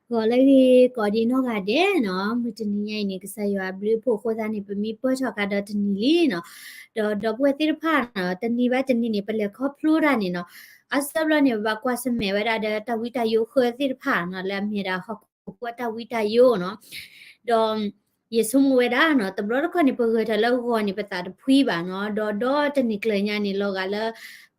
ဂီၤလၢအဂ့ၤ ကိးဒံနီၢ်ဂၤဒဲးနီၤ, မုၢ်တနံၤညါအံၤန့ၣ် ကစၢ်ယွၤအဘျုးအဖှိၣ်အဃိသတးန့ၣ် ပမ့ၢ်ပၢၢ်ထီၣ်ဃာ်ဒီးတနံၤလံနီၤ, ဒီးဒီပုၢ်ဝဲၢ်သ့ၣ်တဖၣ်နီၤ တနံၤဘၣ်တနံၤန့ၣ် ပလဲၤခီဖျိတၢ်န့ၣ်နီၤ, အါစုအါဘျီန့ၣ် ပဘၣ်ကွၢ်ဆၢၣ်မဲာ်ဝဲဒၣ်ဒီးတၢ်ဝံတၢ်ယိးဃၢသ့ၣ်တဖၣ်နီၤ လၢအမ့ၢ်ဒၣ်ဟီၣ်ခိၣ်ဖိအတၢ်ဝံတၢ်ယိးနီၤ, ဒီး ယဆိကမိၣ်ဝဲဒၣ်နီၤ တဘျီတခီၣ်န့ၣ် ပဂဲၤထီၣ်လၢဂီၤန့ၣ် ပသးတဖှံဘၣ်နီၤ, ဒီးဒီတနံၤကျၢၤညါန့ၣ် လီၤဂာ်လၢ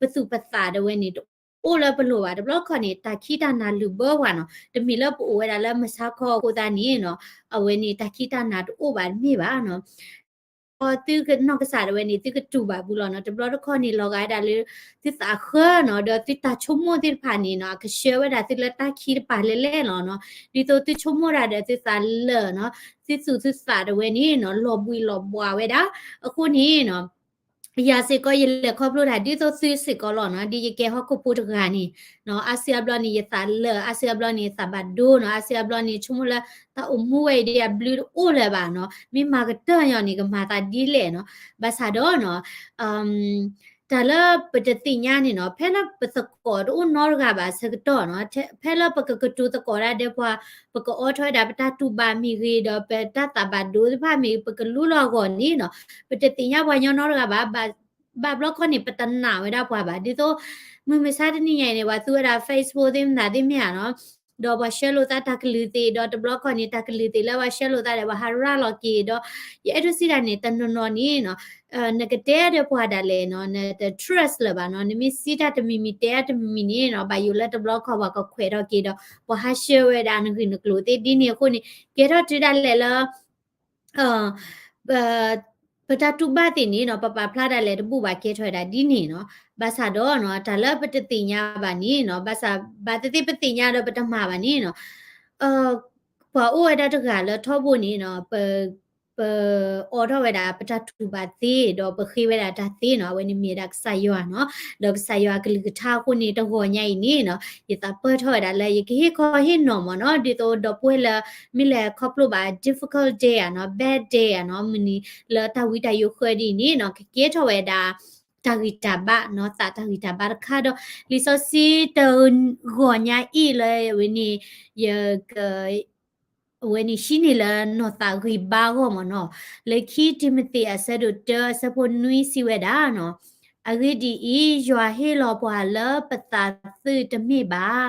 ပသူၣ်ပသးဒၣ်ဝဲန့ၣ် တအိၣ်လၢပလိၤဘၣ်, တဘျီတခီၣ်န့ၣ် တၢ်ခံးတၢ်နၤလုၢ်ဘၢပှၤနီၤ, တမ့ၢ်လၢပအိၣ်ဝဲဒၣ်လၢမုၢ်ဆါခီအဃိသတးန့ၣ်နီၤ, အဝဲန့ၣ် တၢ်ခံးတၢ်နၤတအိၣ်ဘၣ်တမ့ၢ်ဘၣ်နီၤ သုကနီၢ်ကစၢ်ဒၣ်ဝဲန့ၣ် သုကတူၢ်ဘၣ်ဘူးလီၤနီၤ, တဘျီတခီၣ်န့ၣ် လီၤဂာ်ဝဲဒၣ်လၢ သုသးဃၢနီၤ, ဒီးသုတၢ်ဆိကမိၣ်သ့ၣ်တဖၣ်န့ၣ်နီၤ အကဆှၢဝဲဒၣ်သုလၢတၢ်ခံးတပၤလဲၣ်လဲၣ်လီၤနီၤ, ဒ်သိးသုဆိကမိၣ်ဒၣ်ဒီးသုသးလၢာ်နီၤ, သုသူၣ်သုသးဒၣ်ဝဲန့ၣ်နီၤ လီၤဘှံးလီၤဘှါဝဲဒၣ်, အဃိန့ၣ်နီၤ ယၤစ့ၢ်ကီး ယလဲၤခီဖျိတၢ်ဒ်သိးသုစ့ၢ်ကီးလီၤနီၤ, ဒ်ယကဲဟီၣ်ခိၣ်ဖိတဂၤန့ၣ်နီၤ, အါစုအါဘျီန့ၣ် ယသးလၢာ်, အါစုအါဘျီန့ၣ် ယသးဘၣ်ဒိနီၤ, အါစုအါဘျီန့ၣ် ဆိကမိၣ်လၢ တၢ်အိၣ်မူဝဲအံၤဒ်အဘျုးတအိၣ်လၢၤဘၣ်နီၤ, မ့ၢ်မၤကတၢၢ်ညီန့ၣ် ကမၤသးဒ်လဲၣ်နီၤ, ဘၣ်ဆၣ်ဒီးနီၤ တၢ်လၢပတသ့ၣ်ညါန့ၣ်နီၤ, ဖဲလၢပသကိးတအိၣ်နီတဂၤဘၣ်အဆၢကတီၢ်နီၤ, ဖဲလၢပကကတိၤသကိးဒၣ်ဒီးပှၤ, ပကအိးထီၣ်ဝဲဒၣ်ပတၢ်တူၢ်ဘၣ်မ့ၢ်ဂ့ၤ, ဒီးပတၢ်သးဘၣ်ဒိသ့ၣ်တဖၣ်မ့ၢ်ဂ့ၤ, ပကလူလီၤအဂီၢ်န့ၣ်နီၤ, ပတသ့ၣ်ညါပှၤညီနီတဂၤဘၣ်, ဘၣ်ဘျီခီန့ၣ် ပတနာ်ဝဲဒၣ်ပှၤဘၣ်, ဒ်သိး မုၢ်မဆါတနံၤညါအံၤန့ၣ် ပှၤသူဝဲဒၣ် Facebook သ့ၣ်မနုၤသ့ၣ်မ့ၢ်ဧါနီၤ, ဒီးပှၤဆှၢလိာ်သးတၢ်ကလုၢ်သ့ၣ်, ဒီးတဘျီခီန့ၣ် တၢ်ကလုၢ်သ့ၣ်လၢပှၤဆှၢလိာ်သးဒီး ပှၤဟးရၤလီၤက့ၤ, ဒီးယအဲၣ်ဒိးစံးတၢ်န့ၣ် တနီၤနီၤန့ၣ်နီၤ နကတဲဒီးပှၤဒၣ်လဲာ်နီၤ, နတ trust လၢၤဘၣ်နီၤ, နမ့ၢ်စံးတၢ်တမံၤမံၤ တဲတၢ်တမံၤမံၤန့ၣ်နီၤ, ဘၣ်ယိၣ်လၢတဘျီခီပှၤကခွဲးထီၣ်က့ၤဒီး ပှၤဟးဆှၢဝဲဒၣ်နဂ့ၢ်နကျိၤသ့ၣ်ဒ်န့ၣ်အဃိန့ၣ် ကဲထီၣ်တုၤဒၣ်လဲာ်လၢ ပတၢ်တူၢ်ဘၣ်သ့ၣ်န့ၣ်နီၤ ပပာ်ဖျါဒၣ်လဲာ်တဘူၣ်ဘၣ် ကဲထီၣ်ဝဲဒၣ်ဒ်န့ၣ်နီၤ, ဘၣ်ဆၣ်ဒီးနီၤ တၢ်လၢပတသ့ၣ်ညါဘၣ်န့ၣ်နီၤ, ဘၣ်ဆၣ်ဘၣ်သ့ၣ်သ့ၣ်ပသ့ၣ်ညါဒီးပတမၤဘၣ်န့ၣ်နီၤ, ပှၤအိၣ်ဝဲဒၣ်တဂၤလၢထီဘိန့ၣ်နီၤ, ပ ပအိးထီၣ်ဝဲဒၣ်ပတၢ်တူၢ်ဘၣ်သ့ ဒီးပဃ့ဝဲဒၣ်တၢ်သ့နီၤ, အဝဲန့ၣ်မ့ၢ်ဝဲဒၣ်ကစၢ်ယွၤနီၤ, ဒီးကစၢ်ယွၤအကလုၢ်ကထါအဃိန့ၣ် တဂီၤညါအံၤန့ၣ်နီၤ ယသးပၢၢ်ထီၣ်ဝဲဒၣ်လၢယကဟ့ၣ်ခီဟ့ၣ်နီၤမ့ၢ်နီၤ, ဒ်သိးဒီပုၢ်ဝဲၢ်လၢ မ့ၢ်လဲၤခီဖျိဘၣ် difficult day ဧါနီၤ, bad day ဧါနီၤ, မုၢ်နံၤလၢတၢ်ဝံတၢ်ယိးဃၢဒ်အံၤန့ၣ်နီၤ ကကဲထီၣ်ဝဲဒၣ် တၢ်ဂံၢ်တၢ်ဘါနီၤ, သးတၢ်ဂံၢ်တၢ်ဘါတခါဒီး လံာ်စီဆှံတဂီၤညါအံၤလၢဝဲန့ၣ် ယက အဝဲန့ၣ်ဟံးန့ၢ်လၢနီၢ်သးဂံၢ်ဘါအဂီၢ်မ့ၢ်နီၤ, လၢခံတံၤမသ့းအဆၢဒိၣ်တၢအဆၢဖိနွံစံးဝဲဒၣ်နီၤ, အဂ့ၢ်ဒ်အံၤ, ယွၤဟ့ၣ်လီၤပှၤလၢပသးသုးတမ့ၢ်ဘၣ်,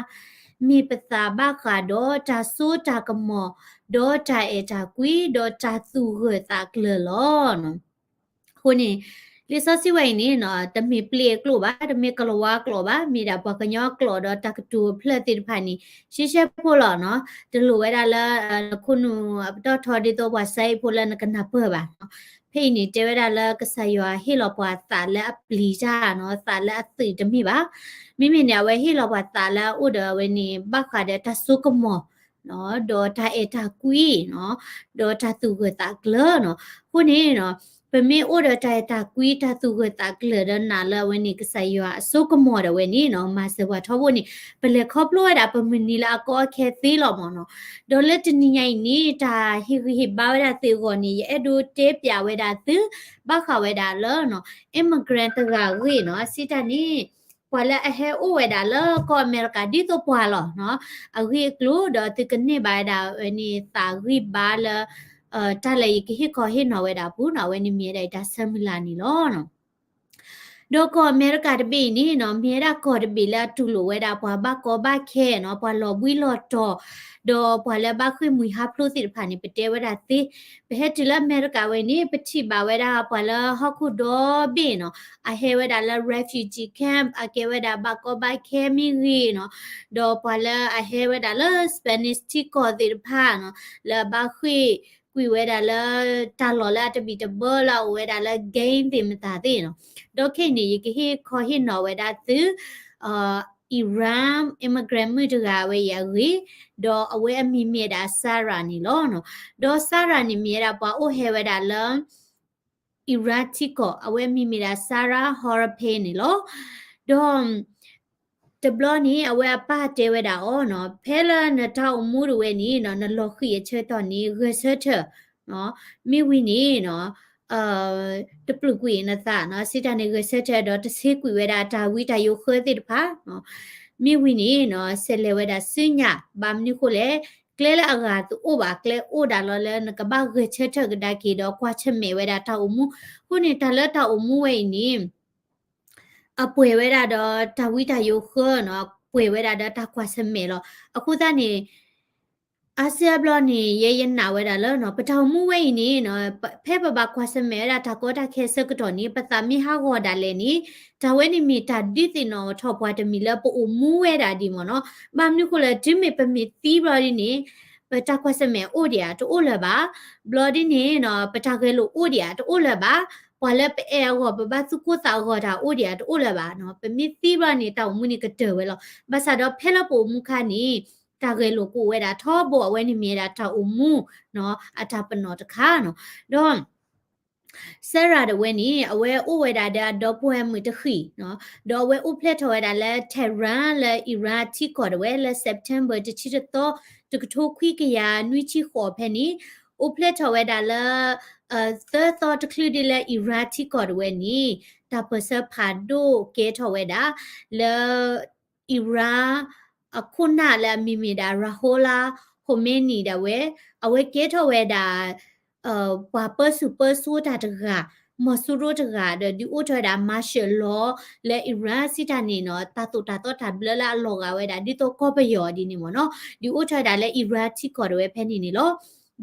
မ့ၢ်ပသးဘၣ်ဃးဒီးတၢ်စိတၢ်ကမီၤ, ဒီးတၢ်အဲၣ်တၢ်ကွံ, ဒီးတၢ်သူၣ်ဂၢၢ်သးကျၢၤလီၤ. အဃိန့ၣ် လံာ်စီဆှံဝဲအံၤန့ၣ်နီၤ တမ့ၢ်ပျ့ၤအကျိာ်ဘၣ်, တမ့ၢ်ကလၤဝါကျိာ်ဘၣ်, မ့ၢ်ဒၣ်ပှၤကညီကျိာ်ဒီးတၢ်ကတိၤဖျၢၣ်သ့ၣ်တဖၣ်န့ၣ် ရှဲရှဲဖိလီၤနီၤ, တလိၣ်ဝဲဒၣ်လၢ နခိၣ်နူာ်အပတီၢ်ထီဒ်သိးပှၤစဲအ့ၣ်ဖိလၢနကနၢ်ပၢၢ်ဘၣ်နီၤ. ဖဲအံၤန့ၣ် တဲဝဲဒၣ်လၢကစၢ်ယွၤဟ့ၣ်လီၤပှၤသးလၢအပျံၤတၢ်နီၤ, သးလၢအသုးတမ့ၢ်ဘၣ်. မ့မ့ၢ်န့ၣ် အဝဲဟ့ၣ်လီၤပှၤသးလၢအအိၣ်ဒီးအဝဲန့ၣ် ဘၣ်ဃးဒီးတၢ်စိကမီၤ ဒီးတၢ်အဲၣ်တၢ်ကွံနီၤ, ဒီးတၢ်သူၣ်ဂၢၢ်သးကျၢၤနီၤ. အဃိန့ၣ်နီၤ ပမ့ၢ်အိၣ်ဒီးတၢ်အဲၣ်တၢ်ကွံ တၢ်သူၣ်ဂၢၢ်သးကျၢၤဒီးနာ်လၢအဝဲန့ၣ် ကစၢ်ယွၤအစိကမီၤဒၣ်ဝဲန့ၣ်နီၤ, မၤစၢၤပှၤထီဘိန့ၣ် ပလဲၤခီဖျိဝဲဒၣ်ပမုၢ်နံၤလၢအကီအခဲသ့လီၤမ့ၢ်နီၤ. ဒီးလၢတနံၤညါအံၤန့ၣ် တၢ်ဟ့ၣ်ဂံၢ်ဟ့ၣ်ဘါဝဲဒၣ်သုအဂီၢ်န့ၣ် ယအဲၣ်ဒိးတဲပျးဝဲဒၣ်သု ဘၣ်ဃးဝဲဒၣ်လၢနီၤ immigrant တဂၤအဂ့ၢ်နီၤ, စံးတၢ်န့ၣ် ပှၤလၢအဟဲအိၣ်ဝဲဒၣ်လၢကီၢ်အမဲရကၤဒ်သိးပှၤလီၤနီၤ, အဂ့ၢ်အကျိၤဒီးသုကန့ၢ်ဘၣ်ဝဲဒၣ်ဝဲန့ၣ် သးဂံၢ်ဘါလၢ တၢ်လၢယကဟ့ၣ်ခီဟ့ၣ်နီၤဝဲဒၣ်အပူၤနီၤ, အဝဲန့ၣ်မ့ၢ်ဝဲဒၣ်ယတၢ်ဆၢမုၢ်လၢ်န့ၣ်လီၤ. ဒီးကီၢ်အမဲရကၤတဘ့ၣ်အံၤန့ၣ်နီၤ မ့ၢ်ဝဲဒၣ်ကီၢ်တဘ့ၣ်လၢအတူၢ်လိာ်ဝဲဒၣ်ပှၤဘၣ်ကီဘၣ်ခဲနီၤ, ပှၤလီၤဘှံးလီၤတီၤ, ဒီးပှၤလၢဘၣ်ဃ့ၢ်မှံဟးဖျိးသ့ၣ်တဖၣ်န့ၣ် ပတဲဝဲဒၣ်သ့. ပဟဲတုၤလၢအမဲရကၤဝဲန့ၣ် ပထံၣ်ဘၣ်ဝဲဒၣ်ပှၤလၢဟီၣ်ခိၣ်ဒီဘ့ၣ်နီၤ, အဟဲဝဲဒၣ်လၢ refugee camp အကဲဝဲဒၣ်ဘၣ်ကီဘၣ်ခဲမ့ၢ်ဂ့ၤနီၤ, ဒီးပှၤလၢအဟဲဝဲဒၣ်လၢ Spanish ထံကီၢ်သ့ၣ်တဖၣ်နီၤ, လၢအဘၣ်ဃ့ၢ်ကွံာ်ဝဲဒၣ်လၢ တၢ်လီၢ်လၢအတဘံၣ်တဘၢလၢအအိၣ်ဝဲဒၣ်လၢ gang သ့ၣ်မတၤသ့ၣ်နီၤ. ဒီးခဲအံၤန့ၣ် ယကဟ့ၣ်ခီဟ့ၣ်နီၤဝဲဒၣ်သု Iran immigrant မုၣ်တဂၤဝဲအံၤအဂ့ၢ်, ဒီးအဝဲအမံၤမ့ၢ်ဝဲဒၣ် Sarah န့ၣ်လီၤ. ဒီး Sarah န့ၣ်မ့ၢ်ဝဲဒၣ်ပှၤအိၣ်ဟဲဝဲဒၣ်လၢ Iran ထံကီၢ်, အဝဲအမံၤမ့ၢ်ဒၣ် Sarah Harpay န့ၣ်လီၤ. ဒီး တဘျီန့ၣ် အဝဲအပၢ်တဲဝဲဒၣ်အီၤနီၤ, ဖဲလၢနတၢ်အိၣ်မူဒၣ်ဝဲန့ၣ်နီၤ, နလီၤဃံၤအဆၢကတီၢ်န့ၣ် ဂဲၤဆၢထၢၣ်, မ့ၢ်ဝံၤန့ၣ်နီၤ တပျုာ်ကွံာ်နသးနီၤ, စံးတၢ်န့ၣ် ဂဲၤဆၢထၢၣ်ဒီးတဆ့ကွံာ်ဝဲဒၣ်တၢ်ဝံတၢ်ယိးဃၢသ့ၣ်တဖၣ်, မ့ၢ်ဝံၤန့ၣ်နီၤ ဆဲးလဲၤဝဲဒၣ်ဆူညါ, ဘၣ်မနုၤဃိလဲၣ် ကျဲလၢအဂၤတအိၣ်ဘၣ်, ကျဲအိၣ်ဒၣ်လီၤလၢနကဘၣ်ဂဲၤဆၢထၢၣ်ကဒါက့ၤဒီးကွၢ်ဆၢၣ်မဲာ်ဝဲဒၣ်တၢ်အိၣ်မူ. အဃိန့ၣ် တၢ်လၢတၢ်အိၣ်မူဝဲအံၤန့ၣ် အပှဲၤဝဲဒၣ်ဒီးတၢ်ဝံတၢ်ယိးဃၢနီၤ, ပှဲၤဝဲဒၣ်ဒီးတၢ်ကွၢ်ဆၢၣ်မဲာ်လီၤ. အဃိသတးန့ၣ် အါစုအါဘျီန့ၣ် ယဲယနာ်ဝဲဒၣ်လၢနီၤ, ပတၢ်အိၣ်မူဝဲအံၤန့ၣ်နီၤ, ဖဲပဘၣ်ကွၢ်ဆၢၣ်မဲာ်ဝဲဒၣ်တၢ်ကီတၢ်ခဲအဆၢကတီၢ်န့ၣ် ပသးမ့ၢ်ဟးဂီၤဒၣ်လဲာ်န့ၣ် တၢ်ဝဲန့ၣ်မ့ၢ်တၢ်ဒုးသ့ၣ်နီၣ်ထီၣ်ပှၤတမံၤလၢပအိၣ်မူဝဲဒၣ်ဒ်မ့ၢ်နီၤ. ဘၣ်မနုၤဃိလဲၣ် တုၤမ့ၢ်ပမ့ၢ်သံဘျီဒ်န့ၣ် ပတၢ်ကွၢ်ဆၢၣ်မဲာ်အိၣ်ဒံးဧါ တအိၣ်လၢၤဘၣ်. ဘျီဒ်န့ၣ်နီၤ ပတၢ်ဂဲၤလိာ်အိၣ်ဒံးဧါ တအိၣ်လၢၤဘၣ်. ပှၤလၢပအဲၣ်အဂီၢ် ပဘၣ်သူၣ်ကိၢ်သးဂီၤတၢ်အိၣ်ဒံးဧါ တအိၣ်လၢၤဘၣ်နီၤ. ပမ့ၢ်သံဘျီန့ၣ် တၢ်အိၣ်မူန့ၣ်ကတၢၢ်ဝဲလီၤ. ဘၣ်ဆၣ်ဒီးဖဲလၢပအိၣ်မူခါန့ၣ် တၢ်ဂဲၤလိာ်ကအိၣ်ဝဲဒၣ်ထီဘိ အဝဲန့ၣ်မ့ၢ်ဝဲဒၣ်တၢ်အိၣ်မူနီၤ အတၢ်ပနီၣ်တခါနီၤ. ဒီး Sarah ဒၣ်ဝဲန့ၣ် အဝဲအိၣ်ဝဲဒၣ်ဒီးအဒီပုၢ်ဝဲၢ်မုၣ်တဃံးနီၤ, ဒီးအဝဲအိၣ်ဖျဲၣ်ထီၣ်ဝဲဒၣ်လၢ Tehran လၢ Iran ထံကီၢ်ဒၣ်ဝဲ လၢ September တဆံတသီ တကထိခွံကယၤနွံဆံဃိးဖဲန့ၣ်, အိၣ်ဖျဲၣ်ထီၣ်ဝဲဒၣ်လၢ သၢသီတချုးဒ်လၢ Iran ထံကီၢ်ဒၣ်ဝဲန့ၣ် တၢ်ပၢၢ်ဆၢဖးဒိၣ်ကဲထီၣ်ဝဲဒၣ် လၢ Iran အခိၣ်နၢ်လၢအမံၤမ့ၢ်ဒၣ် Ruhollah Khomeini ဒၣ်ဝဲ, အဝဲကဲထီၣ်ဝဲဒၣ် ပှၤပၢဆူၣ်ပၢစိတၢ်တဂၤ, မီၤစိရိတဂၤဒီး ဒုးအိၣ်ထီၣ်ဝဲဒၣ် martial law လၢ Iran စံးတၢ်န့ၣ်နီၤ, တၢ်သိၣ်တၢ်သီတၢ်ဘျၢလၢအလီၤဂာ်ဝဲဒၣ် ဒ်သိးကီၢ်ပယီၤဒ်န့ၣ်မ့ၢ်နီၤ, ဒုးအိၣ်ထီၣ်ဝဲဒၣ်လၢ Iran ထံကီၢ်ဒၣ်ဝဲဖဲန့ၣ်န့ၣ်လီၤ.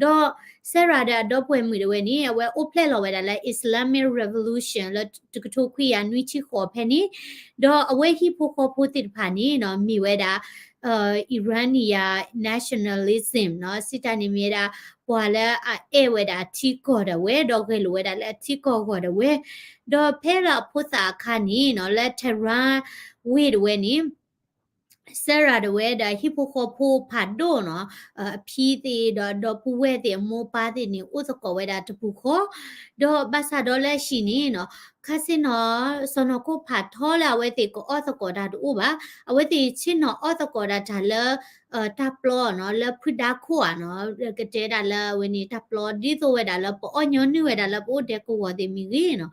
ဒီး Sarah ဒီးအဒီပုၢ်ဝဲၢ်မုၣ်ဒၣ်ဝဲန့ၣ် အဝဲအိၣ်ဖျဲၣ်လီၤဝဲဒၣ်လၢ Islamic Revolution လၢတကထိခွံကယၤနွံဆံဃိးဖဲန့ၣ်, ဒီးအဝဲဟံၣ်ဖိဃီဖိသ့ၣ်တဖၣ်န့ၣ်နီၤ မ့ၢ်ဝဲဒၣ် Iranian nationalism နီၤ, စံးတၢ်န့ၣ်မ့ၢ်ဝဲဒၣ် ပှၤလၢအအဲၣ်ဝဲဒၣ်ထံကီၢ်ဒၣ်ဝဲ ဒီးဂဲၤလိာ်ဝဲဒၣ်လၢအထံကီၢ်အဂီၢ်ဒၣ်ဝဲ, ဒီးဖဲလၢအဖိသၣ်အခါန့ၣ်နီၤ လၢ Tehran ဝ့ၢ်ဒၣ်ဝဲန့ၣ် Sarah ဒၣ်ဝဲဒီးဟံၣ်ဖိဃီဖိဖးဒိၣ်နီၤ, အဖံသ့ၣ်ဒီးအဒီပုၢ်ဝဲၢ်သ့ၣ်အမိၢ်အပၢ်သ့ၣ်န့ၣ် အိၣ်သကိးဝဲဒၣ်တပူၤဃီ, ဒီးဘၣ်ဆၣ်ဒီးလၢအဟံၣ်န့ၣ်နီၤ ခါဆ့နီၤ စီၤနီၤခိၣ်ဖးထီလၢအဝဲသ့ၣ်ကအီၣ်သကိးတၢ်တအိၣ်ဘၣ်, အဝဲသ့ၣ်ဆ့ၣ်နီၤအီၣ်သကိးဒၣ်တၢ်လၢ တၢ်ပျီနီၤ လၢဖုဒါခိၣ်ဧါနီၤ, ကတဲဒၣ်လၢအဝဲန့ၣ် တၢ်ပျီဒ်သိးဝဲဒၣ်လၢပအီၣ်ညီနုၢ်ဝဲဒၣ်လၢပအိၣ်ဒဲကဝီၤသ့ၣ်မ့ၢ်ဂ့ၤနီၤ,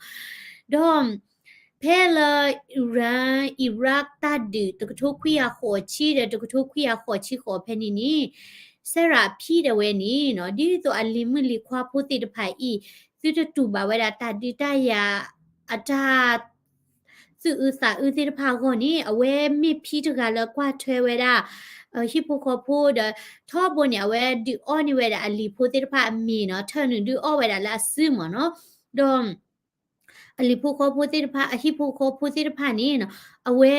ဒီး ဖဲလၢ Iran Iraq တၢ်ဒုး တကထိခွံကယၤဃိးဆံဒီး တကထိခွံကယၤဃိးဆံဃိးဖဲန့ၣ်န့ၣ် Sarah အဖံဒၣ်ဝဲန့ၣ်နီၤ ဒ်သိးအလံၤမုၣ်လံၤခွါဖိသ့ၣ်တဖၣ်အံၤ သုတတူၢ်ဘၣ်ဝဲဒၣ်တၢ်ဒုးတၢ်ယၤ အတၢ် သူၣ်အုးသးအုးသ့ၣ်တဖၣ်အဂီၢ်န့ၣ် အဝဲမ့ၢ်ဖံတဂၤလၢကွၢ်ထွဲဝဲဒၣ် ဟံၣ်ဖိဃီဖိဒီး ထီဘိန့ၣ် အဝဲဒုးအီၣ်န့ၢ်ဝဲဒၣ်အလံၤဖိသ့ၣ်တဖၣ်အမံၤနီၤ, ထၢနုာ်ဒုးအီၣ်ဝဲဒၣ်လၢအစုမ့ၢ်နီၤ, ဒီး အလံၤဖိဃီဖိသ့ၣ်တဖၣ် အဟံၣ်ဖိဃီဖိသ့ၣ်တဖၣ်န့ၣ်နီၤ အဝဲ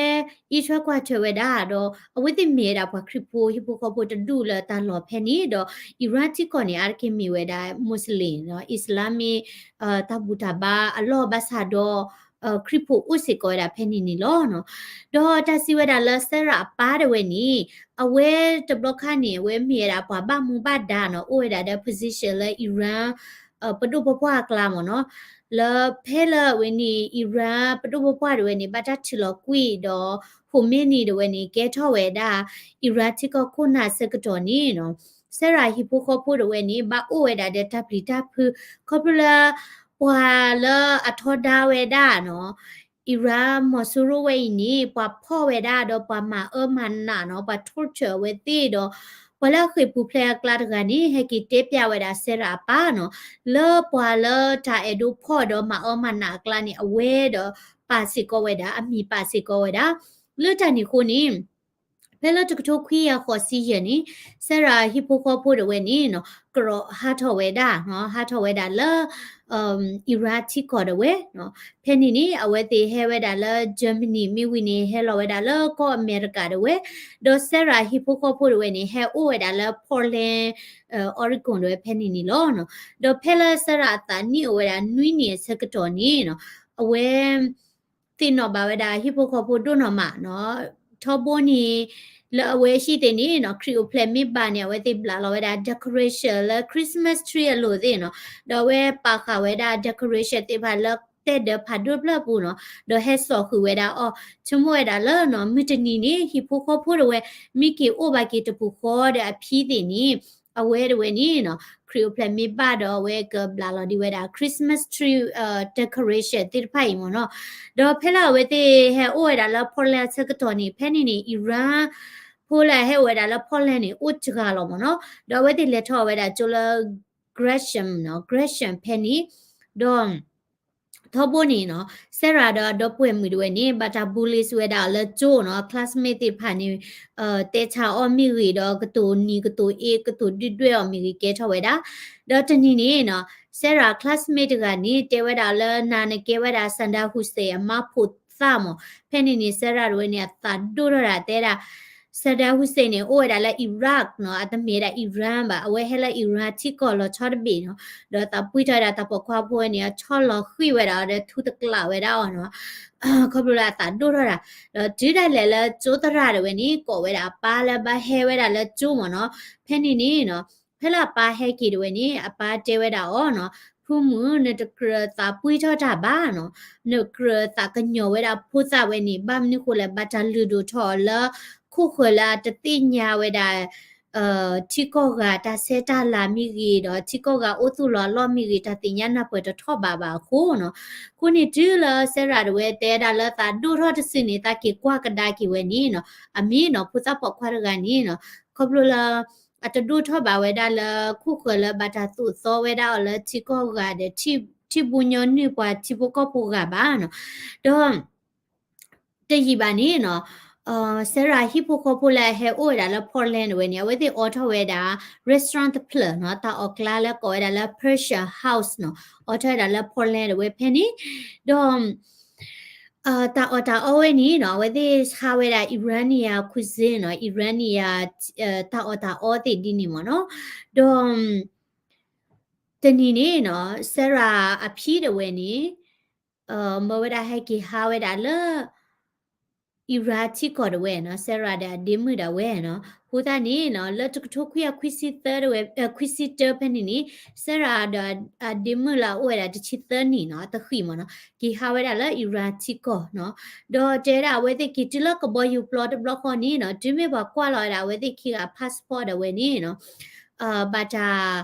အံးထွဲကွၢ်ထွဲဝဲဒၣ်ဒီး အဝဲသ့ၣ်မ့ၢ်ဝဲဒၣ်ပှၤခရံာ်ဖိဟံၣ်ဖိဃီဖိတဒူၣ်လၢတၢ်လီၢ်ဖဲန့ၣ်ဒီး Iran ထံကီၢ်န့ၣ် အါတက့ၢ်မ့ၢ်ဝဲဒၣ် Muslim နီၤ, Islamic တၢ်ဘူၣ်တၢ်ဘါအလီၢ်ဘၣ်ဆၣ်ဒီး ခရံာ်ဖိအိၣ်စ့ၢ်ကီးဝဲဒၣ်ဖဲန့ၣ်န့ၣ်လီၤ. ဒီးတၢ်စံးဝဲဒၣ်လၢ Sarah အပၢ်ဒၣ်ဝဲန့ၣ် အဝဲတဘျီခါန့ၣ် အဝဲမ့ၢ်ဝဲဒၣ်ပှၤဘၣ်မူဘၣ်ဒါနီၤ, အိၣ်ဝဲဒၣ်ဒီး position လၢ Iran ပဒိၣ်ပပှၢ်အကျါမ့ၢ်နီၤ, လၢဖဲလၢအဝဲန့ၣ် Iran ပဒိၣ်ပပှၢ်ဒၣ်ဝဲန့ၣ် ဘၣ်တၢ်ထုးလီၤကွံာ်ဒီး Khomeini ဒၣ်ဝဲန့ၣ် ကဲထီၣ်ဝဲဒၣ် Iran ထံကီၢ်ခိၣ်နၢ်အဆၢကတီၢ်န့ၣ်နီၤ Sarah ဟံၣ်ဖိဃီဖိဒၣ်ဝဲန့ၣ် ဘၣ်အိၣ်ဝဲဒၣ်ဒီးတၢ်ပျံၤတၢ်ဖုး ခီဖျိလၢ ပှၤလၢအထီဒါဝဲဒၣ်နီၤ Iran မီၤစိရိၤဝဲအံၤန့ၣ် ပှၤဖီၣ်ဝဲဒၣ်ဒီးပှၤမၤအၢမၤနးနီၤ, ပှၤ torture အဝဲသ့ၣ်ဒီး ပှၤလၢအဃ့ၢ်ပူၤဖျဲးအကျါတဂၤန့ၣ် ဟဲက့ၤတဲပျးဝဲဒၣ် Sarah အပၢ်နီၤ, လၢပှၤလၢတၢ်အဲၣ်ဒိးဖီၣ်ဒီးမၤအၢမၤနးအကျါန့ၣ် အဝဲဒီးပာ်စ့ၢ်ကီးဝဲဒၣ် အမံၤပာ်စ့ၢ်ကီးဝဲဒၣ်, လၢတၢ်န့ၣ်အဃိန့ၣ် ဖဲလၢတကထိခွံကယၤဃိးဆံယဲၢ်န့ၣ် Sarah ဟံၣ်ဖိဃီဖိဒၣ်ဝဲန့ၣ်နီၤ ကြၢးဟးထီၣ်ဝဲဒၣ်နီၤ, ဟးထီၣ်ဝဲဒၣ်လၢ Iran ထံကီၢ်ဒၣ်ဝဲနီၤ, ဖဲန့ၣ်န့ၣ် အဝဲသ့ၣ်ဟဲဝဲဒၣ်လၢ Germany မ့ၢ်ဝံၤန့ၣ် ဟဲလီၤဝဲဒၣ်လၢကီၢ်အမဲရကၤဒၣ်ဝဲ, ဒီး Sarah ဟံၣ်ဖိဃီဖိဒၣ်ဝဲန့ၣ် ဟဲအိၣ်ဝဲဒၣ်လၢ Portland Oregon ဒၣ်ဝဲဖဲန့ၣ်န့ၣ်လီၤ. ဒီးဖဲလၢ Sarah အသးနံၣ်အိၣ်ဝဲဒၣ်နွံနံၣ်အဆၢကတီၢ်န့ၣ်နီၤ အဝဲ သ့ၣ်နီၣ်ဘၣ်ဝဲဒၣ်ဟံၣ်ဖိဃီဖိဒိၣ်နီၢ်မးနီၤ, ထီဘိန့ၣ် လၢအဝဲဟံၣ်သ့ၣ်န့ၣ်နီၤ ခရံာ်အိၣ်ဖျဲၣ်မ့ၢ်ဘၣ်န့ၣ် အဝဲသ့ၣ်ဘျးလီၤဝဲဒၣ် decoration လၢ Christmas tree အလိၤသ့ၣ်နီၤ, ဒီးအဝဲပာ်ဃာ်ဝဲဒၣ် decoration သ့ၣ်တဖၣ်လၢတဲဒၢးဖးဒိၣ်ဖျၢၣ်ပူၤနီၤ, ဒီးဟဲစိာ်ဃုာ်ဝဲဒၣ်အီၤ, ဆိကမိၣ်ဝဲဒၣ်လၢနီၤ မုၢ်တနံၤန့ၣ် ဟံၣ်ဖိဃီဖိဒၣ်ဝဲ မ့ၢ်က့ၤအိၣ်ဘၣ်က့ၤတပူၤဃီဒီးအဖံသ့ၣ်န့ၣ် အဝဲဒၣ်ဝဲန့ၣ်နီၤ ခရံာ်အိၣ်ဖျဲၣ်မ့ၢ်ဘၣ်ဒီး အဝဲကဘျးလီၤဒံးဝဲဒၣ် Christmas tree decoration သ့ၣ်တဖၣ်အံၤမ့ၢ်နီၤ, ဒီးဖဲလၢအဝဲသ့ၣ်ဟဲအိၣ်ဝဲဒၣ်လၢ Portland အဆၢကတီၢ်န့ၣ် ဖဲန့ၣ်န့ၣ် Iran ဖိလၢအဟဲအိၣ်ဝဲဒၣ်လၢ Portland န့ၣ် အိၣ်စှၤလီၤမ့ၢ်နီၤ, ဒီးအဝဲသ့ၣ်လဲၤထီၣ်ဝဲဒၣ်ကၠိလၢ Gresham နီၤ, Gresham ဖဲန့ၣ်, ဒီး ထီဘိန့ၣ်နီၤ Sarah ဒီးအဒီပုၢ်ဝဲၢ်မုၣ်တဝဲန့ၣ် ဘၣ်တၢ် bully ဝဲဒၣ်အီၤလၢကၠိနီၤ, classmate သ့ၣ်တဖၣ်န့ၣ် တဲဆါအီၤမ့ၢ်ဂ့ၤ ဒီးကတိၤနံၤကတိၤအ့ ကတိၤဒုၣ်ဒွဲၣ်အီၤမ့ၢ်ဂ့ၤ ကဲထီၣ်ဝဲဒၣ်, ဒီးတနံၤန့ၣ်နီၤ Sarah classmate တဂၤန့ၣ် တဲဝဲဒၣ်လၢနၤနကဲဝဲဒၣ် Saddam Hussein အမါဖိသၣ်မ့ၢ်, ဖဲန့ၣ်န့ၣ် Sarah တဝဲန့ၣ် အသးဒိၣ်ထီၣ်ဒၣ်တဲဒၣ် Saddam Hussein န့ၣ် အိၣ်ဝဲဒၣ်လၢ Iraq နီၤ, အတမ့ၢ်ဝဲဒၣ် Iran ဘၣ်, အဝဲဟဲလၢ Iran ထံကီၢ်လီၤဆီတဘ့ၣ်နီၤ, ဒီးသးပှံၢ်ထီၣ်ဝဲဒၣ်တၢ်ပိာ်ခွါဖိဝဲန့ၣ် အဆီလီၤဃံၢ်ဝဲဒၣ်ဒီးထူတကျးဝဲဒၣ်အီၤနီၤ, ခီဖျိလၢအသးဒိၣ်ထီၣ်ဒၣ်, ဒီးတုၤဒၣ်လဲာ်လၢကၠိသရၣ်တဝဲန့ၣ် ကိးဝဲဒၣ်အပၢ်လၢဘၣ်ဟဲဝဲဒၣ်လၢကၠိမ့ၢ်နီၤ, ဖဲန့ၣ်န့ၣ်နီၤ ဖဲလၢအပၢ်ဟဲက့ၤတဝဲန့ၣ် အပၢ်တဲဝဲဒၣ်အီၤနီၤ, ဖုမုၣ် နတကြၢးသးပှံၢ်ထီၣ်တၢ်ဘၣ်နီၤ, နကြၢးသးကညီၤဝဲဒၣ်ဖိသၣ်ဝဲန့ၣ် ဘၣ်မနုၤဃိလဲၣ် ဘၣ်တၢ်လုၢ်ဒိၣ်ထီၣ်အီၤလၢ ခိၣ်ဃၢၤလၢအတသ့ၣ်ညါဝဲဒၣ် ထံကီၢ်ဂၤတၢ်ဆဲးတၢ်လၤမ့ၢ်ဂ့ၤ ဒီးထံကီၢ်ဂၤအိၣ်သူၣ်လီၤအလီၢ်မ့ၢ်ဂ့ၤ တၢ်သ့ၣ်ညါနၢ်ပၢၢ်တထီၣ်ဘးဘၣ်အဃိနီၤ, အဃိန့ၣ်တုၤလၢ Sarah တဝဲတဲဒၣ်လၢသးဒိၣ်ထီၣ်တစုန့ၣ် သးက့ၤကွၢ်ကဒါက့ၤဝဲန့ၣ်နီၤ, အမ့ၢ်နီၤ ဖိသၣ်ပိာ်ခွါတဂၤန့ၣ်နီၤ, ခီဖျိလၢ အတဒိၣ်ထီၣ်ဘၣ်ဝဲဒၣ်လၢ ခိၣ်ဃၢၤလၢဘၣ်တၢ်သိၣ်သီဝဲဒၣ်အီၤလၢထံကီၢ်ဂၤဒီး ထံၣ်ဘိညီနုၢ်ပှၤထံဖိကီၢ်ဖိဂၤဘၣ်နီၤ, ဒီး တယံာ်ဘၣ်န့ၣ်နီၤ Sarah ဟံၣ်ဖိဃီဖိလၢအဟဲအိၣ်ဝဲဒၣ်လၢ Portland တဝဲန့ၣ် အဝဲသ့ၣ်အိးထီၣ်ဝဲဒၣ် restaurant တဖျၢၣ်နီၤ, တၢ်အီၣ်ကျါလၢကိးဝဲဒၣ်လၢ Pressure House နီၤ, အိးထီၣ်ဝဲဒၣ်လၢ Portland တဝဲဖဲန့ၣ်, ဒီး တၢ်အီၣ်တၢ်အီဝဲန့ၣ်နီၤ အဝဲသ့ၣ်ဟးဝဲဒၣ် Iranian cuisine နီၤ, Iranian တၢ်အီၣ်တၢ်အီသ့ၣ်ဒ်န့ၣ်မ့ၢ်နီၤ, ဒီး တနံၤန့ၣ်နီၤ Sarah အဖံတဝဲန့ၣ် မၢဝဲဒၣ်ဟဲက့ၤဟးဝဲဒၣ်လၢ Iraq ထံကီၢ်တဝဲနီၤ, Sarah ဒီးအဒ့မုၣ်ဒၣ်ဝဲနီၤ, အဃိသတးန့ၣ်နီၤ လၢတကထိခွံကယၤခွံဆံသၢတဝဲ ခွံဆံတၢဖဲန့ၣ်န့ၣ် Sarah ဒီးအဒ့မုၣ်လၢအအိၣ်ဝဲဒၣ်တဆံသၢနံၣ်နီၤ တဃံၣ်မ့ၢ်နီၤ က့ၤဟးဝဲဒၣ်လၢ Iraq ထံကီၢ်နီၤ, ဒီးတဲဒၣ်အဝဲသ့ၣ်က့ၤတုၤလၢကဘီယူၤပျီတဘျီဃီန့ၣ်နီၤ တုၤမ့ၢ်ပှၤကွၢ်လီၤဝဲဒၣ်အဝဲသ့ၣ်ခံဂၤ passport ဒၣ်ဝဲန့ၣ်နီၤ ဘၣ်တၢ်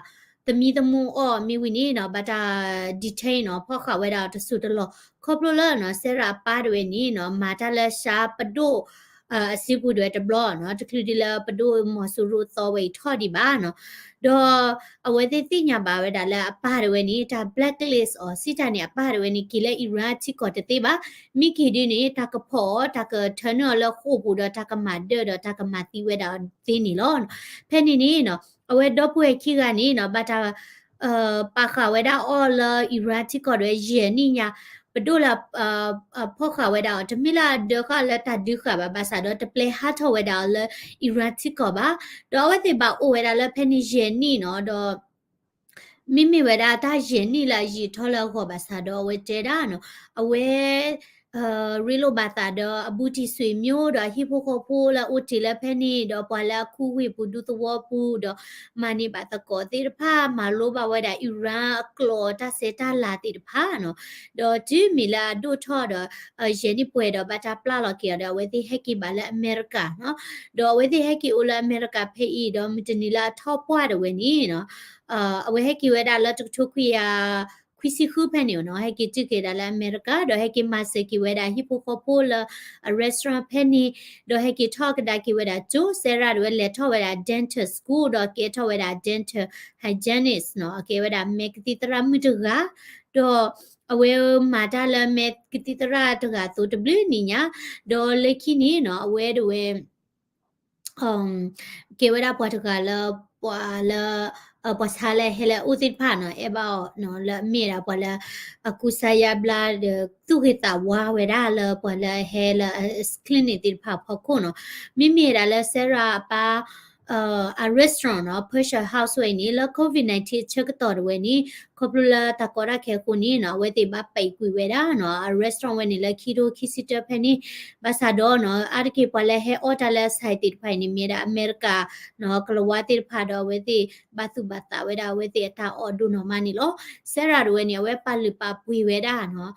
သမံသမိးအီၤမ့ၢ်ဝံၤန့ၣ်နီၤ ဘၣ်တၢ် detain နီၤ ဖီၣ်ဃာ်ဝဲဒၣ်တစိၢ်တလီၢ်, ခီဖျိလၢနီၤ Sarah အပၢ်တဝဲန့ၣ်နီၤ မၤတၢ်လၢ ရှါပဒိၣ် အစုပူၤတဝဲတဘျီနီၤ, တချုးဒ်လၢပဒိၣ်မီၤစိရိၤသီဝဲအံၤထီၣ်ဒံးဘၣ်နီၤ, ဒီးအဝဲသ့ၣ်သ့ၣ်ညါဘၣ်ဝဲဒၣ်လၢအပၢ်တဝဲန့ၣ် တၢ် blacklist အီၤ စံးတၢ်န့ၣ် အပၢ်တဝဲန့ၣ် က့ၤလၢ Iraq ထံကီၢ်တသ့ဘၣ်, မ့ၢ်က့ၤဒ်န့ၣ် တၢ်ကဖီၣ်အီၤ တၢ်ကထၢနုာ်အီၤလၢဃိာ်ပူၤဒီး တၢ်ကမၤဒၢၣ်ဒီး တၢ်ကမၤသံဝဲဒၣ်သ့န့ၣ်လီၤ. ဖဲန့ၣ်န့ၣ်နီၤ အဝဲဒီပုၢ်ဝဲၢ်ခံဂၤန့ၣ်နီၤ ဘၣ်တၢ် ပာ်ဃာ်ဝဲဒၣ်အီၤလၢ Iraq ထံကီၢ်ဒီး ယဲၢ်နံၣ်ညါ ပဒိၣ်လၢ ဖီၣ်ဃာ်ဝဲဒၣ်အီၤ တမ့ၢ်လၢအဒၢဃာ်လၢတၢ်ဒုးဃာ်ဘၣ် ဘၣ်ဆၣ်ဒီး တပျဲဟးထီၣ်ဝဲဒၣ်အီၤလၢ Iraq ထံကီၢ်ဘၣ်, ဒီးအဝဲသ့ၣ်ဘၣ်အိၣ်ဝဲဒၣ်လၢဖဲန့ၣ်ယဲၢ်နံၣ်နီၤ ဒီး မ့မ့ၢ်ဝဲဒၣ်တၢ်ယဲၢ်နံၣ်လၢအယံာ်ထီၣ်လၢအဂီၢ်ဘၣ်ဆၣ်ဒီး အဝဲတဲဒၣ်နီၤ အဝဲ ရ့လိာ်ဘၣ်သးဒီးအဘူးတံၢ်ဆွေမျိုး ဒီးအဟံၣ်ဖိဃီဖိလၢအအိၣ်တ့ၢ်လၢဖဲန့ၣ် ဒီးပှၤလၢအခူဝ့ၢ်ပူၤဒူသဝီပူၤ ဒီးမၤန့ၢ်ဘၣ်သကိးသ့ၣ်တဖၣ် မၤလိဘၣ်ဝဲဒၣ် Iran အကျိာ်တၢ်ဆဲးတၢ်လၤသ့ၣ်တဖၣ်နီၤ, ဒီးတုၤမ့ၢ်လၢအဒိၣ်ထီၣ်ဒီး ယဲၢ်နံၣ်ပှဲၤဒီးဘၣ်တၢ်ပျၢ်လီၤက့ၤအီၤဒီး အဝဲသ့ၣ်ဟဲက့ၤဘၣ်လၢအမဲရကၤနီၤ, ဒီးအဝဲသ့ၣ်ဟဲက့ၤအိၣ်လၢအမဲရကၤဖဲအံၤ ဒီးမုၢ်တနံၤလၢအထီၣ်ပှၢ်တဝဲန့ၣ်နီၤ အဝဲဟဲက့ၤဝဲဒၣ်လၢတကထိခွံကယၤ ခွံဆံဃုဖဲန့ၣ်နီၤ ဟဲက့ၤတုၤက့ၤဒၣ်လၢအမဲရကၤ ဒီးဟဲက့ၤမၤစၢၤက့ၤဝဲဒၣ်ဟံၣ်ဖိဃီဖိလၢအ restaurant ဖဲန့ၣ်, ဒီးဟဲက့ၤထီၣ်ကဒါက့ၤဝဲဒၣ်ကၠိ Sarah တဝဲလဲၤထီၣ်ဝဲဒၣ် dental school ဒီးကဲထီၣ်ဝဲဒၣ် dental hygienist နီၤ အကဲဝဲဒၣ်မဲာ်ကသံၣ်သရၣ်မုၣ်တဂၤ, ဒီးအဝဲမၤတၢ်လၢမဲာ်ကသံၣ်သရၣ်တဂၤအသိးတဘျုးနံၣ်ညါ, ဒီးလၢခံန့ၣ်နီၤ အဝဲတဝဲ ကဲဝဲဒၣ်ပှၤတဂၤလၢ ပှၤလၢ ပှၤဆါလၢဟဲလၢအအိၣ်သ့ၣ်တဖၣ်နီၤ အဲၣ်ဘၣ်အီၤနီၤ လၢအမ့ၢ်ဒၣ်ပှၤလၢ အကူစါယါဘျါဒီး သူၣ်ဂ့ၤသးဝါဝဲဒၣ်လၢပှၤလၢအဟဲလၢအ clinic သ့ၣ်တဖၣ်အဖီခိၣ်နီၤ, မ့မ့ၢ်ဒၣ်လၢ Sarah အပၢ် အ restaurant နီၤ Pressure House ဝဲအံၤန့ၣ် လၢ COVID nineteen အဆၢကတီၢ်တဝဲန့ၣ် ခီဖျိလၢတၢ်ကီတၢ်ခဲအဃိန့ၣ်နီၤ အဝဲသ့ၣ်ဘၣ်ပိတ်ကွံာ်ဝဲဒၣ်နီၤ အ restaurant ဝဲန့ၣ်လၢခံထိခံဆံတၢဖဲန့ၣ်, ဘၣ်ဆၣ်ဒီးနီၤ အါတက့ၢ်ပှၤလၢဟဲအီၣ်တၢ်လၢအ site သ့ၣ်တဖၣ်အံၤန့ၣ် မ့ၢ်ဒၣ်အမဲရကၤနီၤ ကလၤဝါသ့ၣ်တဖၣ်ဒီး အဝဲသ့ၣ်ဘၣ်သူၣ်ဘၣ်သးဝဲဒၣ်အဝဲသ့ၣ်အတၢ်အီၣ်ဒိၣ်နီၢ်မးန့ၣ်လီၤ. Sarah တဝဲန့ၣ် အဝဲပာ်လုၢ်ပာ်ပှ့ၤဝဲဒၣ်နီၤ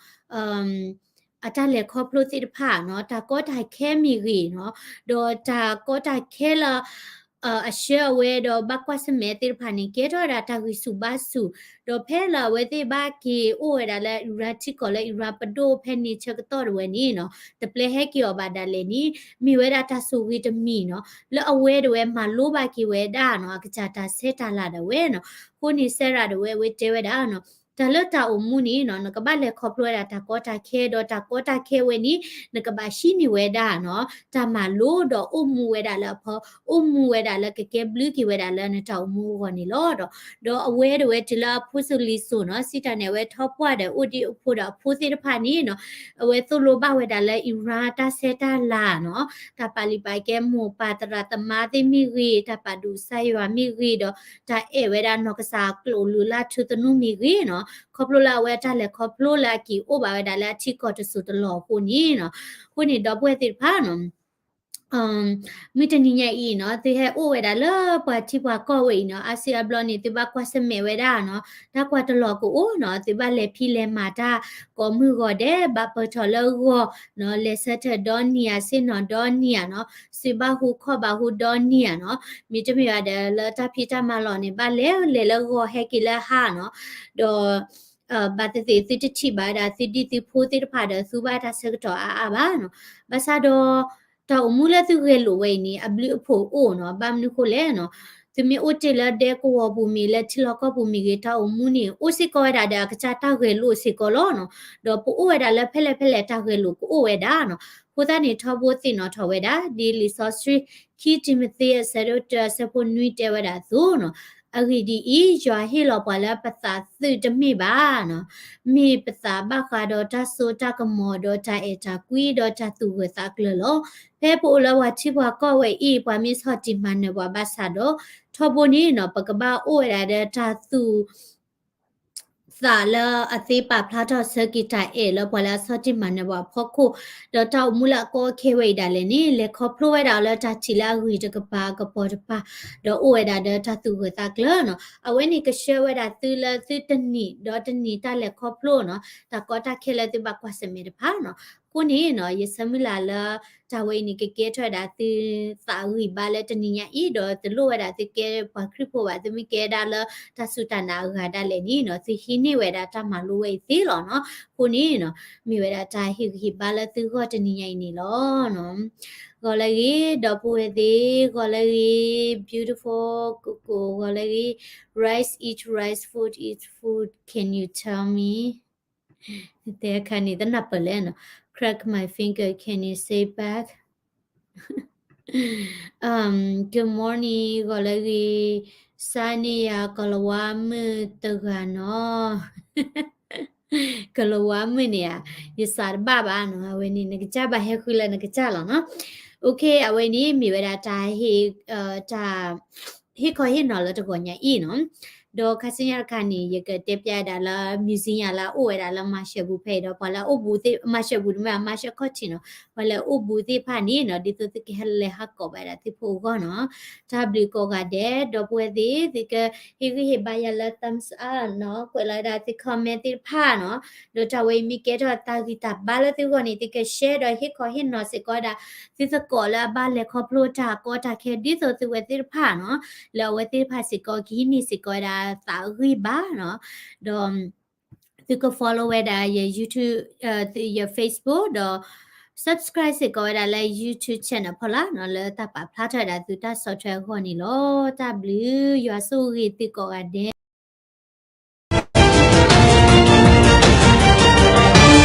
အတၢ်လဲၤခီဖျိသ့ၣ်တဖၣ်နီၤ တၢ်ကီတၢ်ခဲမ့ၢ်ဂ့ၤနီၤ ဒီးတၢ်ကီတၢ်ခဲလၢ အဆှၢအဝဲဒီးဘၣ်ကွၢ်ဆၢၣ်မဲာ်သ့ၣ်တဖၣ်န့ၣ် ကဲထီၣ်ဝဲဒၣ်တၢ်ဂံၢ်ဆူၣ်ဘါဆူၣ်, ဒီးဖဲလၢအဝဲသ့ၣ်ဘၣ်က့ၤအိၣ်ဝဲဒၣ်လၢ Iran ထံကီၢ်လၢအံၤရၣ်ထံကီၢ်လၢအံၤရၣ်ပဒိၣ်ဖဲန့ၣ်ဆၢကတီၢ်တဝဲန့ၣ်နီၤ တပျဲဟဲက့ၤအီၤဘၣ်ဒၣ်လဲာ်န့ၣ် မ့ၢ်ဝဲဒၣ်တၢ်ဆိၣ်ဂ့ၤတမံၤနီၤ လၢအဝဲတဝဲမၤလိဘၣ်က့ၤဝဲဒၣ်နီၤ အကစၢ်တၢ်ဆဲးတၢ်လၤဒၣ်ဝဲနီၤ. အဃိန့ၣ် Sarah ဒၣ်ဝဲအဝဲတဲဝဲဒၣ်နီၤ တၢ်လၢတၢ်အိၣ်မူန့ၣ်နီၤ နကဘၣ်လဲၤခီဖျိဝဲဒၣ်တၢ်ကီတၢ်ခဲ ဒီးတၢ်ကီတၢ်ခဲဝဲန့ၣ် နကဘၣ်ဟံးန့ၢ်ဝဲဒၣ်နီၤ တၢ်မၤလိဒီးအိၣ်မူဝဲဒၣ်လၢအဖီ အိၣ်မူဝဲဒၣ်လၢကကဲဘျုးက့ၤဝဲဒၣ်လၢနတၢ်အိၣ်မူအဂီၢ်န့ၣ်လီၤဒီး ဒီးအဝဲတဝဲတုၤလၢအဖိစိၤလံၤစိၤနီၤ စံးတၢ်န့ၣ် အဝဲထီၣ်ပှၢ်ဒီးအိၣ်ဒံးအိၣ်ဖိဒီးအဖိသ့ၣ်တဖၣ်န့ၣ်နီၤ အဝဲသိၣ်လိဘၣ်ဝဲဒၣ်လၢ Iran တၢ်ဆဲးတၢ်လၤနီၤ တၢ်ပာ်လုၢ်ပာ်ကဲမိၢ်ပၢ်သရၣ်သမါသ့ၣ်မ့ၢ်ဂ့ၤ တၢ်ပာ်ဒူၣ်ကစၢ်ယွၤမ့ၢ်ဂ့ၤဒီး တၢ်အဲၣ်ဝဲဒၣ်နီၢ်ကစၢ်ကျိၣ်လူၤလၢထူသနူမ့ၢ်ဂ့ၤနီၤ ခီဖျိလၢအဝဲတၢ်လဲၤခီဖျိလၢအက့ၤအိၣ်ဘၣ်ဝဲဒၣ်လၢအထံကီၢ်တစိၤတလီၢ်အဃိန့ၣ်နီၤ အဃိန့ၣ်ဒီပုၢ်ဝဲၢ်သ့ၣ်တဖၣ်နီၤ မုၢ်တနံၤညါအံၤနီၤ သုဟဲအိၣ်ဝဲဒၣ်လၢပှၤထံပှၤကီၢ်ဝဲအံၤနီၤ အါစုအါဘျီန့ၣ် သုဘၣ်ကွၢ်ဆၢၣ်မဲာ်ဝဲဒၣ်နီၤ တၢ်ကွၢ်တလီၢ်ကအိၣ်နီၤ သုဘၣ်လဲၤဖံးလဲၤမၤတၢ်ကိးမုၢ်ဂီၤဒဲး ဘၣ်ပၢၢ်ထီၣ်လၢဂီၤနီၤ လဲၤဆၢထၢၣ်ဒီနံၤဧါ ဆ့ၣ်နီၤဒီနံၤဧါနီၤ စုဘၣ်ဟူခီၣ်ဘၣ်ဟူဒီနံၤဧါနီၤ မ့တမ့ၢ်ဘၣ်ဒီးလၢတၢ်ဖံးတၢ်မၤလီၢ်န့ၣ် ဘၣ်လဲၤလဲၤလၢဂီၤဟဲက့ၤလၢဟါနီၤ ဒီး ဘၣ်သ့ၣ်သ့ၣ်သုတထံၣ်ဘၣ်ဝဲဒၣ်သုဒံၣ်သုဖိသ့ၣ်တဖၣ်ဒီး သုဘၣ်တၢ်ဆၢကတီၢ်အါအါဘၣ်နီၤ ဘၣ်ဆၣ်ဒီး တၢ်အိၣ်မူလၢသုဂဲၤလိာ်ဝဲအံၤန့ၣ် အဘျုးအဖှိၣ်အိၣ်နီၤ ဘၣ်မနုၤဃိလဲၣ်နီၤ သုမ့ၢ်အိၣ်တ့ၢ်လၢဒဲကဝီၤပူၤမ့ၢ်လၢထံလီၢ်ကီၢ်ပူၤမ့ၢ်ဂ့ၤ တၢ်အိၣ်မူန့ၣ် အိၣ်စ့ၢ်ကီးဝဲဒၣ်ဒီးအကစၢ်တၢ်ဂဲၤလိာ်စ့ၢ်ကီးလီၤနီၤ ဒီးပအိၣ်ဝဲဒၣ်လၢဖဲလဲၣ်ဖဲလဲၣ်တၢ်ဂဲၤလိာ်ကအိၣ်ဝဲဒၣ်နီၤ အဃိသတးန့ၣ် ထီဘိသ့ၣ်နီၣ်ထီၣ်ဝဲဒၣ် ဒ်လံာ်စီဆှံ ခံတံၤမသ့း အဆၢဒိၣ်တၢ အဆၢဖိနွံတဲဝဲဒၣ်အသိးနီၤ အဂ့ၢ်ဒ်အံၤ, ယွၤဟ့ၣ်လီၤပှၤလၢပသး သုးတမ့ၢ်ဘၣ်နီၤ, မ့ၢ်ပသးဘၣ်ဃးဒီးတၢ်စိတၢ်ကမီၤ ဒီးတၢ်အဲၣ်တၢ်ကွံ ဒီးတၢ်သူၣ်ဂၢၢ်သးကျၢၤလီၤ. ဖဲပအိၣ်လၢပှၤထံပှၤကီၢ်ဝဲအံၤ ပှၤမ့ၢ်ဆီၣ်တံၢ်မၤနၢၤပှၤဘၣ်ဆၣ်ဒီး ထီဘိန့ၣ်နီၤ ပကဘၣ်အိၣ်ဝဲဒၣ်ဒီးတၢ်သူၣ် သးလၢအသ့ပာ်ဖျါထီၣ်ဆၢက့ၤတၢ်အဲၣ်လၢပှၤလၢအဆီၣ်တံၢ်မၤနၢၤပှၤအဖီခိၣ်, ဒီးတၢ်အိၣ်မူလၢအကီအခဲဝဲအံၤဒၣ်လဲာ်န့ၣ် လဲၤခီဖျိဝဲဒၣ်လၢတၢ်ထံၣ်လၢအဂ့ၤတကပၤကပီၤတပၤ, ဒီးအိၣ်ဝဲဒၣ်ဒီးတၢ်သူၣ်ဂၢၢ်သးကျၢၤနီၤ. အဝဲန့ၣ်ကဆှၢဝဲဒၣ်သုလၢသုတနံၤဒီးတနံၤတၢ်လဲၤခီဖျိနီၤ, တၢ်ကီတၢ်ခဲလၢသုဘၣ်ကွၢ်ဆၢၣ်မဲာ်တဖၣ်နီၤ. အဃိန့ၣ်နီၤ ယဆၢမုၢ်လၢ်လၢ တၢ်ဝဲအံၤန့ၣ် ကကဲထီၣ်ဝဲဒၣ်သုသးဂံၢ်ဘါလၢတနံၤညါအံၤ, ဒီးတလိၣ်ဝဲဒၣ်သုကဲပှၤခရံာ်ဖိဘၣ်, သုမ့ၢ်ကဲဒၣ်လၢတၢ်စူၢ်တၢ်နာ်အဂၤဒၣ်လဲာ်န့ၣ်နီၤ, သုဟံးန့ၢ်ဝဲဒၣ်တၢ်မၤလိဝဲအံၤသ့လီၤနီၤ. အဃိန့ၣ်နီၤ မ့ၢ်ဝဲဒၣ်တၢ်ဟ့ၣ်ဂံၢ်ဟ့ၣ်ဘါလၢသုဂီၢ်တနံၤညါအံၤန့ၣ်လီၤနီၤ. ဂီၤလၢဂ့ၤ ဒီပုၢ်ဝဲၢ်သ့ၣ်, ဂီၤလၢဂ့ၤ beautiful ကိၣ်ကိၣ်, ဂီၤလၢဂ့ၤ rice, eat rice, food, eat food, can you tell me? တဲခါန့ၣ် တနၢ်ပၢၢ်လဲၣ်နီၤ, crack my finger, can you say back? Um, good morning, ဂီၤလၢဂ့ၤ, စးန့ၢ်ယၤ ကီၤလၤဝါမုၣ်တဂၤနီၤ. ကီၤလၤဝါမုၣ်န့ၣ်ဧါ, ယစးတဘၣ်ဘၣ်နီၤ, အဝဲန့ၣ် နကစၢ်ဘၣ်ဟဲဃုလၢနကစၢ်လီၤနီၤ. Okay, အဝဲန့ၣ်မ့ၢ်ဝဲဒၣ်တၢ်ဟ့ၣ် တၢ် ဟ့ၣ်ခီဟ့ၣ်နီၤလၢတဂီၤညါအံၤနီၤ. ဒီးခါဆူညါတခါန့ၣ် ယကတဲပျဲဒၣ်လၢ museum လၢအအိၣ်ဝဲဒၣ်လၢ Marshall ပူၤဖဲအံၤဒီး ပှၤလၢအအိၣ်ဘူးသ့ၣ် Marshall ပူၤတမ့ၢ် Marshall ခီၣ်ထံးနီၤ, ပှၤလၢအအိၣ်ဘူးသ့ၣ်တဖၣ်န့ၣ်နီၤ ဒ်သိးသုကဟဲလဲၤဟးကိးဘၣ်ဒၣ်သုဖိအဂီၢ်နီၤ. တၢ်ဘျုးကိးဂၤဒဲး ဒီပုၢ်ဝဲၢ်သ့ၣ်, သုကဟ့ၣ်ဂံၢ်ဟ့ၣ်ဘါယၤလၢ thumbs up နီၤ, ကွဲးလီၤဝဲဒၣ်သု comment သ့ၣ်တဖၣ်နီၤ. ဒီးတၢ်ဝဲအံၤမ့ၢ်ကဲထီၣ်တၢ်ဂံၢ်တၢ်ဘါလၢသုဂီၢ်န့ၣ် သုက share ဒီးဟ့ၣ်ခီဟ့ၣ်နီၤစ့ၢ်ကီးဝဲဒၣ် သုသကိးလၢအဘၣ်လဲၤခီဖျိတၢ်ကီတၢ်ခဲဒ်သိးသုဝဲသ့ၣ်တဖၣ်နီၤ, လၢအဝဲသ့ၣ်တဖၣ်စ့ၢ်ကီးကဟံးန့ၢ်စ့ၢ်ကီးဝဲဒၣ်သးဂံၢ်ဘါနီၤ. ဒီး သုက follow ဝဲဒၣ်ယ YouTube, ယ Facebook ဒီး subscribe စ့ၢ်ကီးဝဲဒၣ်လၢ YouTube channel ဖီလာ်နီၤ, လၢတၢ်ပာ်ဖျါထီၣ်ဝဲဒၣ်သုတၢ်ဆီၣ်ထွဲအဂီၢ်န့ၣ်လီၤ. တၢ်ဘျုး, ယွၤဆိၣ်ဂ့ၤသုကိးဂၤဒဲး.